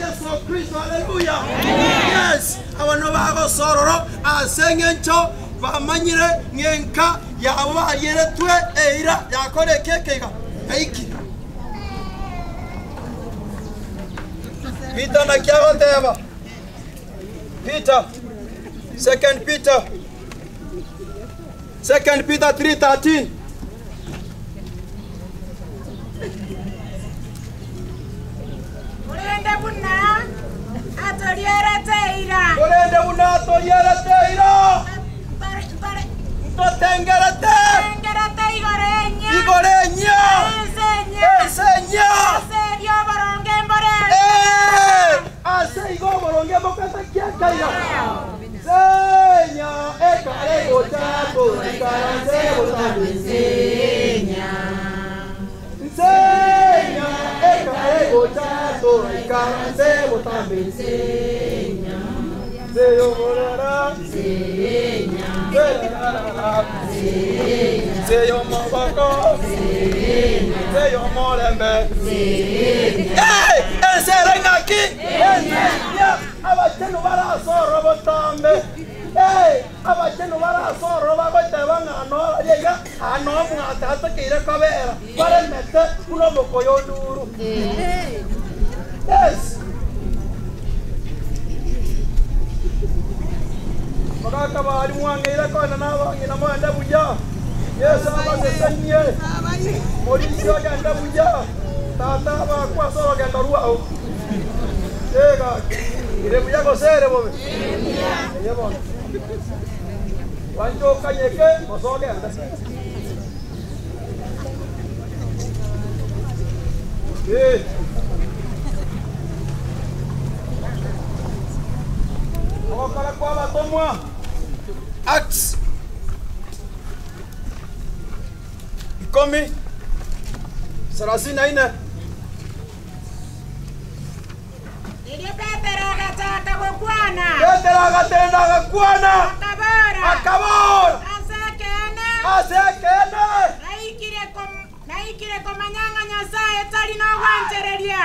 Yeso Kristo. Haleluya! Yes, abana bagosoa ororo ase engencho bamanyire ng'enka yabo barieretwe eira yakora eke ekeiga yaikire. Peter naki agoteba? Peter, Second Peter, Second Peter 3:13. Korende buna atorierete eira. Korende buna atorierete eira. Ntotengerete. Ntotengerete igoro enyia. Igoro enyia. Ense enyia. Ense enyia. Ase erio oboronge mbore. Ee, ase igo oboronge mbokata kiakaiga. Senya ekare gocha toikaranse botambe. Nsenya ekare gocha toikaranse botambe. Nseyo morara. Nserarara. Nseyo moboko. Nseyo morembe. Hey! Ense ere ng'aki? Ensenya abachenu barasorora botambe. Hey! Abachenu barasorora bagoteba ng'a noraria iga aa nomwate atokeire kobera baremete buna omokoyo onduru. Yes. Bagaka baria mwang'eire koenda nabang'ina moende buya. Yeso abasesenie. Morisia ogende buya. Tata abakwe ase orogendo rwao. Ee gaki, ere buya gose ere bobe? Eye bono. Gwancha okanyeke gose ogende. Ee. Ogokora kw'abatomwa, Acts ikomi sarasini na ine. Erio Petero agachaka gokwana. Petero agatenda agakwana. Akabora. Akabora. Ase ekeene. Ase ekeene. Naikire kom, naikire komanya ng'a Nyasae tari nogwanchereria.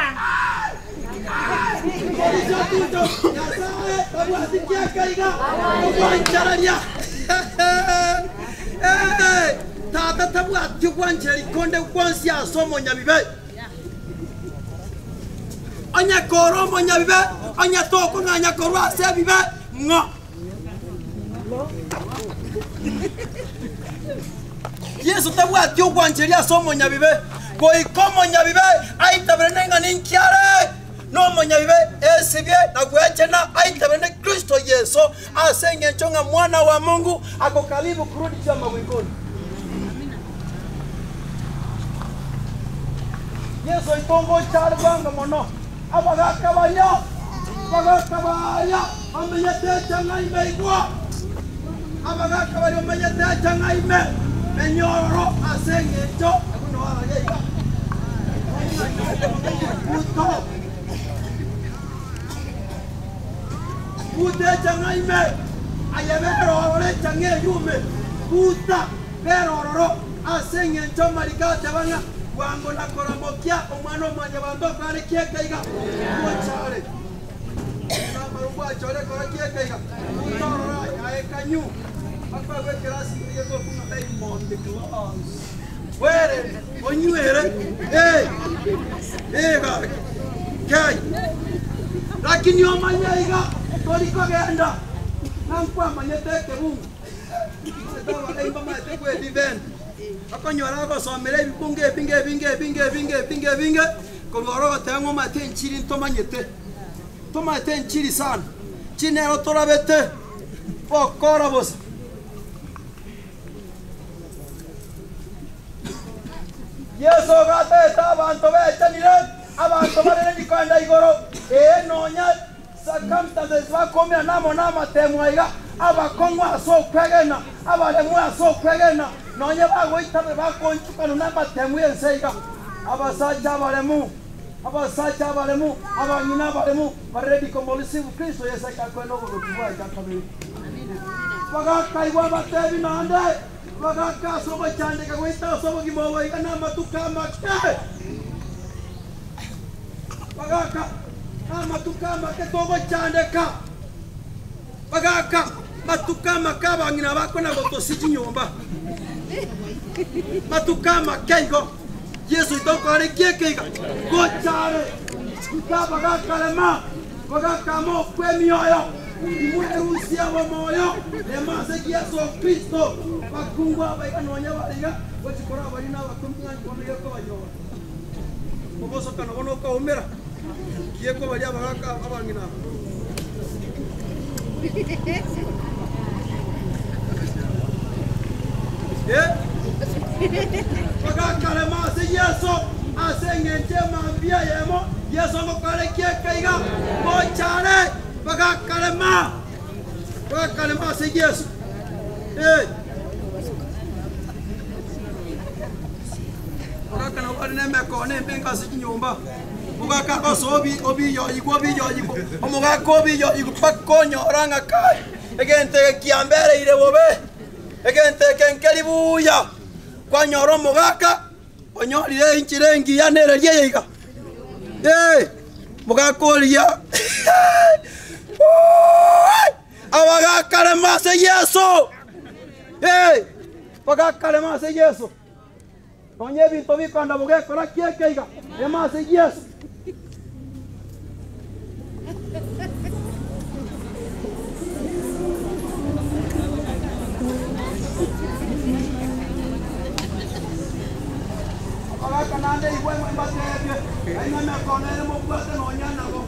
Morisia otinto, Nyasae tabwati kiakaiga ogwanchereria. Eh, Tata tabwati ogwanchereria konde gwonsi ase omonyabibe. Onye kore omonyabibe, onye tokong'anya korwa ase ebibe, ng'o? Yeso tabwati ogwancheria ase omonyabibe, goika omonyabibe aitabere ng'a ninki are nomonyabibe, esibie na gwechena, aitabere Kristo Yeso ase engencho ng'a Mwana wa Mungu ako karibu kurudi juu ya mawinguni. Yeso oito ngocha are bwango mono. Abagaaka baria, abagaaka baria bamenyete echang'a ime igwa, abagaaka baria bamenyete echang'a ime menyororo ase engencho abwo nao araria iga. Buto, buta echang'a ime, aye bera ororo echang'a eyio ime, buta, bera ororo. Ase engencho amariko ateba ng'a bwango na koramokia Omwana-o-mwanyabanto okare kieka iga, ngochare. Namara ogwachore kora kieka iga, gocha ororo aye kanyu, bakoegwa ekerasi keria gekorokwa ng'a Diamond Class. Bwere, onywere, eh, eh gaki, kei. Lakini omanye iga, tori kogenda, ng'a nkwamanyete ekebungo. Abarai mbamaete kwedivenda, okonyora agosomera ebibungo ebinge ebinge ebinge ebinge ebinge ebinge, korwa oro ogoteba ng'a omanyete enchiri ntomanyete. Ntomanyete enchiri sana, enchiri nero torabete gokora bosa. Yeso ogatete abanto bechanire, abanto barere rikoenda igoro, ee nonya Circumstances bakomerana amo namatemo aiga, abakong'u ase okwegena, abaremu ase okwegena, nonye bagoitabera bakoonchokana namatemo y'ense iga. Abasacha abaremu, abasacha abaremu, abang'ina abaremu, bare ready komoreceive Kristo Yeso ekero akoenda oboruoti bwaye bwa kabere. Bagakaigwa abatebi naende, bagaka ase ogochandeka goita ase obogima obo iga namatuko amake. Bagaka. Amatuko amake togochandeka, bagaka matuko amake abang'ina bakona gotosia chinyomba. Matuko amake igo Yeso oito okore ki eke iga? Gocha are inka bagakarema, bagakama okwa emioyo, imwerusie obomoyo rema ase Yeso Kristo. Bakungu abaiga nonya bare iga gochia korabaria nabakumia ng'a bono iga kobanyora. Obosokano bono okaumera, ngiye kobaria abagaaka abang'ina aba. Eh, bagakarema ase Yeso ase engencho emambia eyemo Yeso ngokora ki ekeiga gocha are, bagakarema, bagakarema ase Yeso. Eh. Mogaka nabo bare nemekono emenge ase chinyomba, mogaka agosoa obi obiyoyigwa obiyoyigwa, omogaka obiyoyigwa mpaka onyora ng'a kai, egento eke kiambereire bobe, egento eke nkeri buya. Kwanyora omogaka onyorire enchera engiya nereria eye iga, eh, mogaka oria abagakarema ase Yeso, eh, bagakarema ase Yeso. Nonya ebinto bikonda bogekora ki eke iga, rema ase Yeso. Abagaka naende igwe mbateebie, Aye emekono ere mobwate nonya nabo.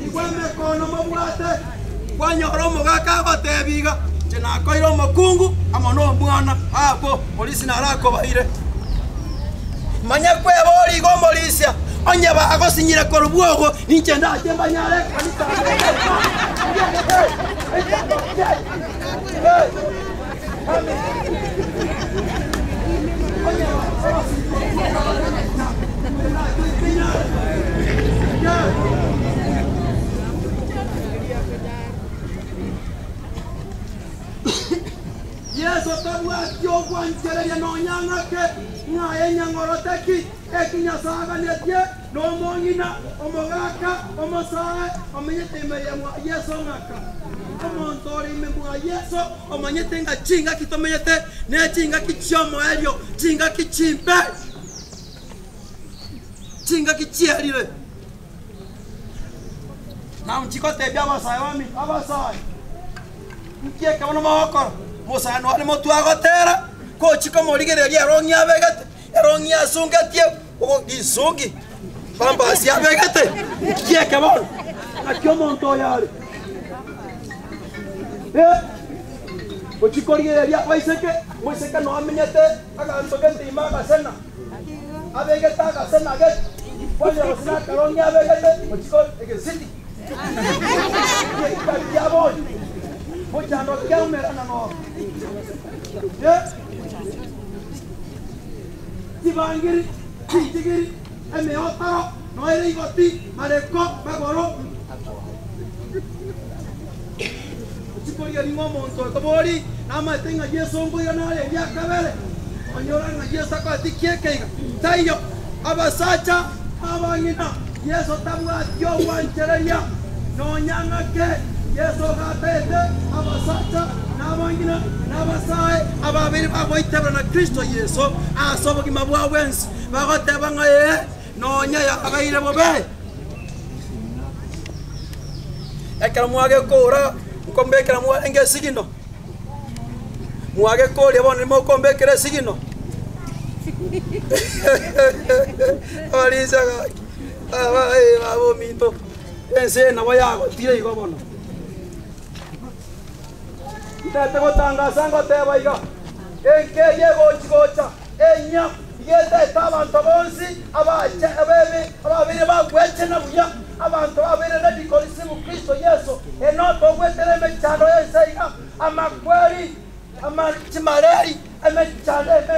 Igwe emekono mobwate. Kwanyora omogaka agoteebia iga, Inche nakoire omokungu amo nomwana, abwo morisia narakobaire. Manya kweboria iga omorisia, onye bagosinyire korwa bwogo, ninche ndache mbanyare ekanisa. Yeso tabwati ogwanchereria nonya ng'ake, ng'a enyang'orote ki, eki Nyasae aganetie nomong'ina, omogaka, omosae, omenyete ime ye mwa Yeso ng'aka. Omonto ore ime mwa Yeso omanyete ng'a chingaki tomenyete nechingaki chi'omoerio, chingaki chimbe, chingaki chierire. Na nchigotebia abasae baminto, Abasae, inki eke bono mogokora? Mosani one motwe agotera, gochia komorigereria erong'i abegete, erong'i asungetie, risungi, pambasi abegete, inki eke bono? Naki omonto oyo are? Eh, gochia korigereria abaiseke, omoiseke nonya amenyete aganto gete ime agasena. Abegete agasena gete, kwanera gose nakarongi abegete gochia egesiti gi'egeita kia bonsi, mochando kiaumerana noro. Eh, chibangiri, chinchigiri, emeotoro, noere igoti, mareko, magoro. Gochia korigereria ng'a omonto oyo tobori namaete ng'a Yeso nkoirana are eria kabere, onyora ng'a Yeso takoreti ki ekeiga, taiyo. Abasacha na abang'ina, Yeso tabwati ogwanchereria nonya ng'ake. Yeso gataete abasacha na abang'ina na abasae ababeire bagoitebera na Kristo Yeso ase obogima bwao bwensi, bagoteba ng'a ee, nonya yabeire bobe. Ekero mwagekoora, nkombekera mwarenge esigino, mwagekoria bono nimokombekera esigino. Abarisia gaki, aba eh, baba ominto, ense eye nabo yagotire igo bono. Ntete gotangasa ngoteba iga, enka eye egochi gocha enyia iga etaete abanto bonsi abache abebe ababeire bagwechena buya, abanto babeire ready korisibu Kristo Yeso, enoto ogwetera emechando y'ense iga, amakweri, ama chimareri, emechando eme.